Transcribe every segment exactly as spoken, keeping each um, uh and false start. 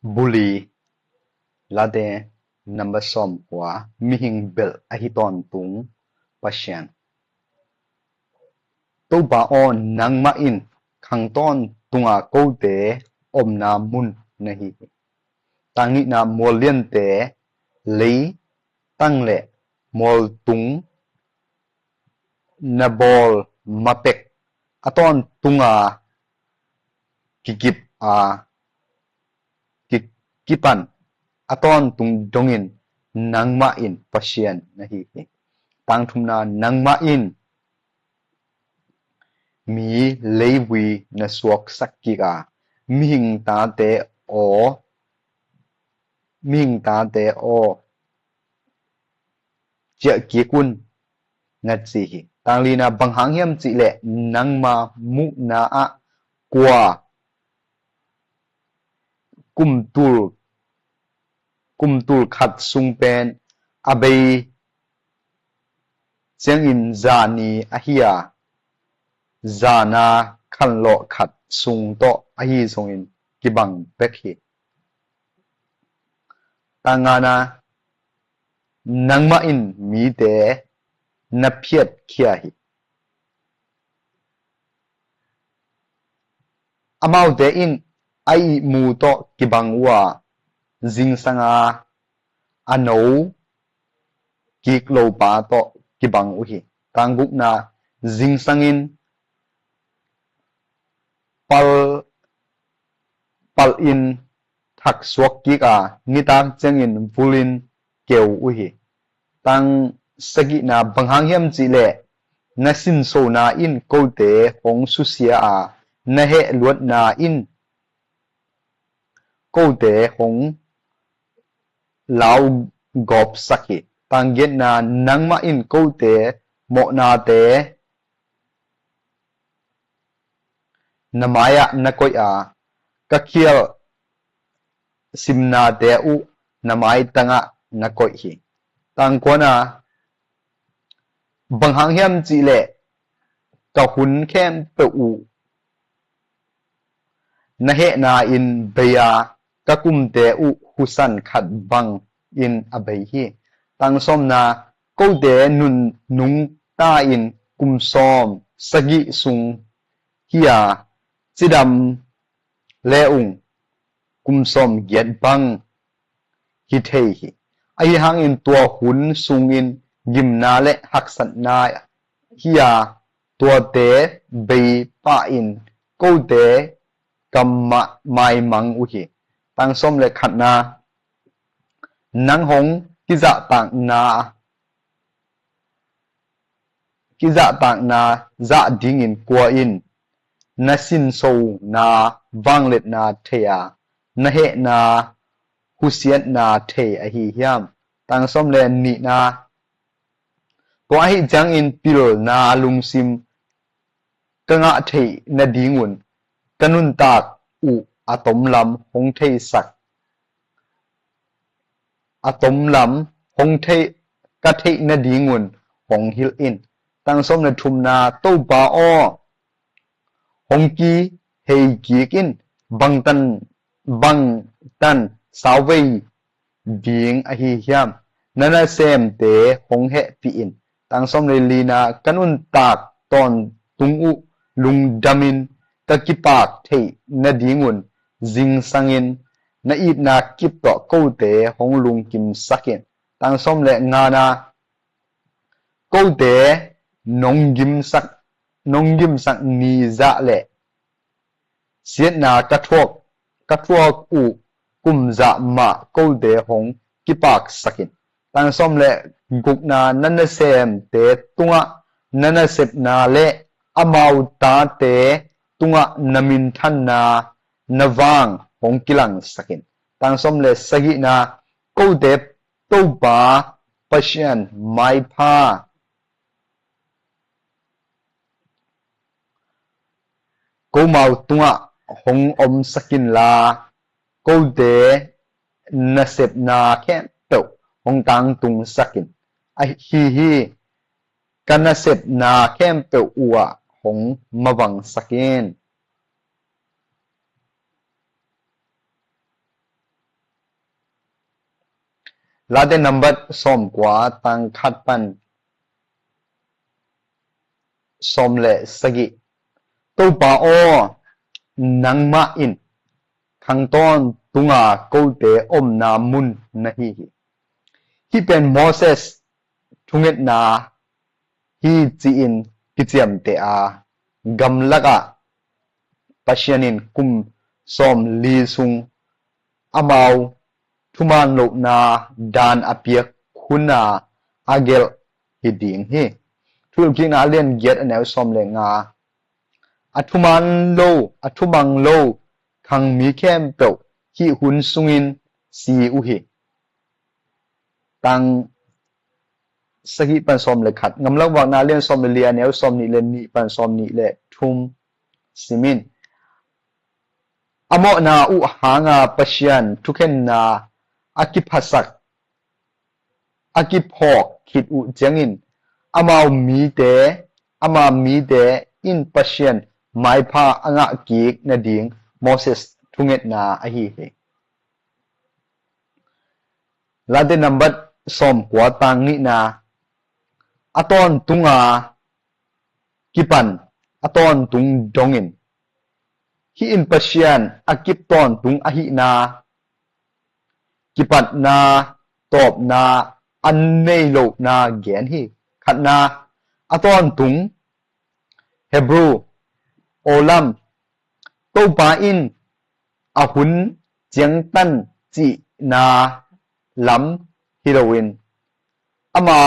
Buli Late number sawmkua. Mihing belh ahi tawntung Pasian. Topa aw, nangmah in khang tawntunga kote omna mun na hi hi. Tang nihna, mualliante leitang le mualtung na bawl mapek a tawntunga kikip a ki- kipan a tawntung dongin nangmah in Pasian na hi hi. Tang thumna, nangmah in mi leivui na suaksak kik a, mihing tate aw, mihing tate aw, ciah kik un, na ci hi. Tang lina, bang hang hiam cihleh nangma muhna ah kua kumtul, kumtul khat sung pen a bei ciangin zani ahi a, zana khanlawh khat sung tawh ahi zongin kibang bek hi. Tang ngana, nangmah in mite na phiatkhia hi. Amaute in a ihmu tawh kibang uh a, zingsanga a no kik lopa tawh kibang uh hi. Tang gukna, zingsangin pal, palhin thaksuak kik a, nitak ciangin vulhin keu uh hi. Tang sagihna, bang hang hiam cihleh na sinsona in kote hong susia a, na hehluatna in kote hong laugawpsak hi. Tang giatna, nangmah in kote mawhnate na mai-ah na koih a, ka khial simnate uh na maitangah na koih hi. Tang kuana, bang hang hiam cihleh ka hun khempeuh uh na hehna in bei a, ka kumte uh husan khat bangin a bei hi. Tang sawmna, kote nun nungta in kum sawm sagih sung hi a, cidam le ung kum sawm giat bang hi thei hi. Ahi hangin tua hun sungin gimna le haksatna hi a, tuate bei pah in kote ka ma- maimang uh hi. Tang sawm le khatna, nang hong kizahtakna, kizahtakna zah dingin kua in na sinsona vangliatna thei a, na hehna husiatna thei ahi hiam? Tang sawm le nihna, tua ahi ciangin pilna lungsim ka ngah theih nadingun ka nuntak uh a tomlam hong theisak, a tomlam hong theih, ka theih nadingun hong hilh in. Tang sawm le thumna, Topa aw, hong kihei kik in, bangtan, bangtan sauvei ding ahi hiam? Na nasemte hong hehpih in. Tang sawm le lina, ka nuntak tawntung uh lungdamin ka kipak theih nadingun zingsangin na itna kip tawh kote hong lungkimsak in. Tang sawm le ngana, kote nong gimsak, nong gimsak ni zah le siatna ka thuak, ka thuak uh kum zah mah kote hong kipaksak in. Tang sawm le gukna, na nasemte tungah na nasepna le amau tate tungah na minthanna na vang hong kilangsak in. Tang sawm le sagihna, kote Topa Pasian maipha komau tungah hong omsak inla, kote nasepna khempeuh hong kangtungsak in. Ahi hi, ka nasepna khempeuh uhah hong mavangsak in. Late nambat sawm kua, tang khat pan sawm le sagih. Topa aw, nangmah in khang tawntunga kote omna mun na hi hi. Hih pen Moses thungetna hi ci-in kiciamteh a, gamlakah Pasian in kum sawm li sung amau thuman lohna dan a piak huna a gelh hi ding hi. Thuhilhkikna a lian giat a neu sawm le nga. A thuman lo, a thumang lo khang mi khempeuh hih hun sungin si uh hi. Tang sagih pan sawm le khat. Gamlak Vakna a lian sawm le li a neu sawm nih le nih pan sawm nih le thum sim in. A mawhna uh hanga Pasian thukhenna a kiphasak, a kiphawk khit uh ciangin amau mite, ama mite in Pasian maipha a ngah kik nading Moses thungetna ahi hi. Late nambat sawm kua, tang nihna. A tawntunga kipan a tawntung dongin, hih in Pasian a kip tawntung ahihna, kipatna, tawpna an nei lohna gen hi. Khatna, a tawntung, Hebrew, olam, Topa in a hun ciangtan cihna lam hi loin, ama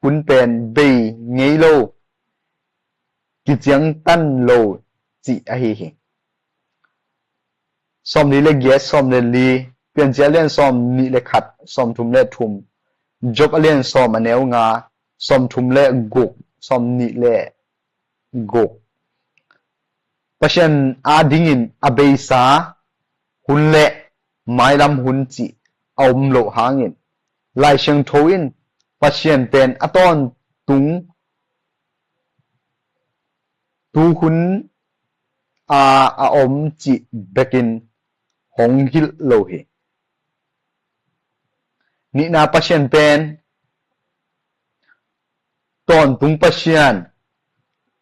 hun pen bei ngei lo, kiciangtan lo cih ahi hi. Sawm li le giat, sawm le li, Piancil a lian sawm nih le khat, sawm thum le thum, Job a lian sawm a neu nga, sawm thum le guk, sawm nih le guk. Pasian adingin a beisa hun le mailam hun cih a om loh hangin, Lai Siangtho in Pasian pen a tawntung tuhun a, a om cih bekin hong hilh lo hi. Nihna, Pasian pen tawntung Pasian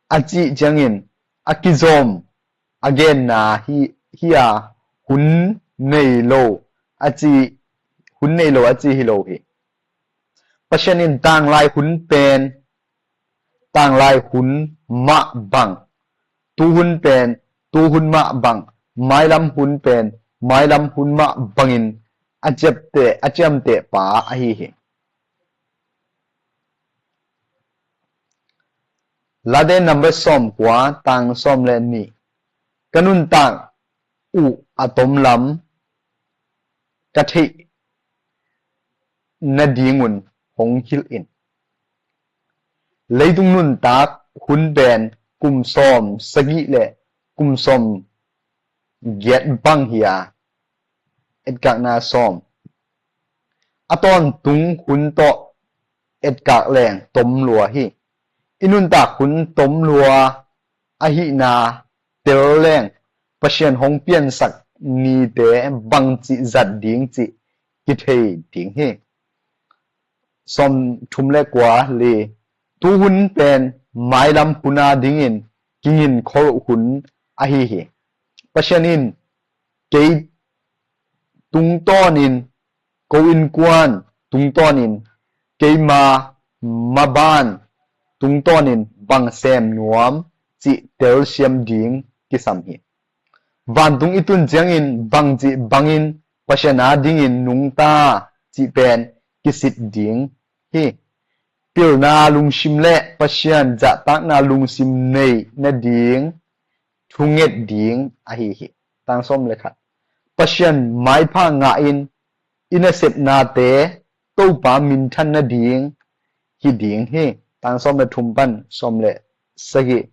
a cih ciangin a kizom a genna hi, hi a, hun nei lo a ci, hun nei lo a ci hi lo hi. Pasian in tanglai hun pen tanglai hun mah bang, tuhun pen tuhun mah bang, mailam hun pen mailam hun mah bangin a ciamteh, a ciamteh pa ahi hi. Late number sawm kua, tang sawm le nih. Ka nuntak uh a tomlam ka theih nadingun hong hilh in. Leitung nuntak hun pen kum sawm sagih le kum sawm giat bang hi a, etkakna sawm. A tawntung hun tawh etkak leng tom lua hi. I nuntak hun tom lua ahihna tel leng Pasian hong piansak nite bangci zat ding cih kithei ding hi. Sawm thum le kua, li. Tuhun pen mailam hun a dingin kingin khol hun ahi hi. Pasian in kei tungtawnin, ko innkuan tungtawnin, keima maban tungtawnin bang sem nuam cih telsiam ding kisam hi. Vantung i tun ciangin bangci bangin Pasian a dingin nungta cih pen kisit ding hi. Pilna lungsim le Pasian zahtakna lungsim nei nading thunget ding ahi hi. Tang sawm le khat. Pasian maipha ngahin i nasepnate Topa minthan nading hi ding hi. Tang sawm le thum pan sawm le sagih.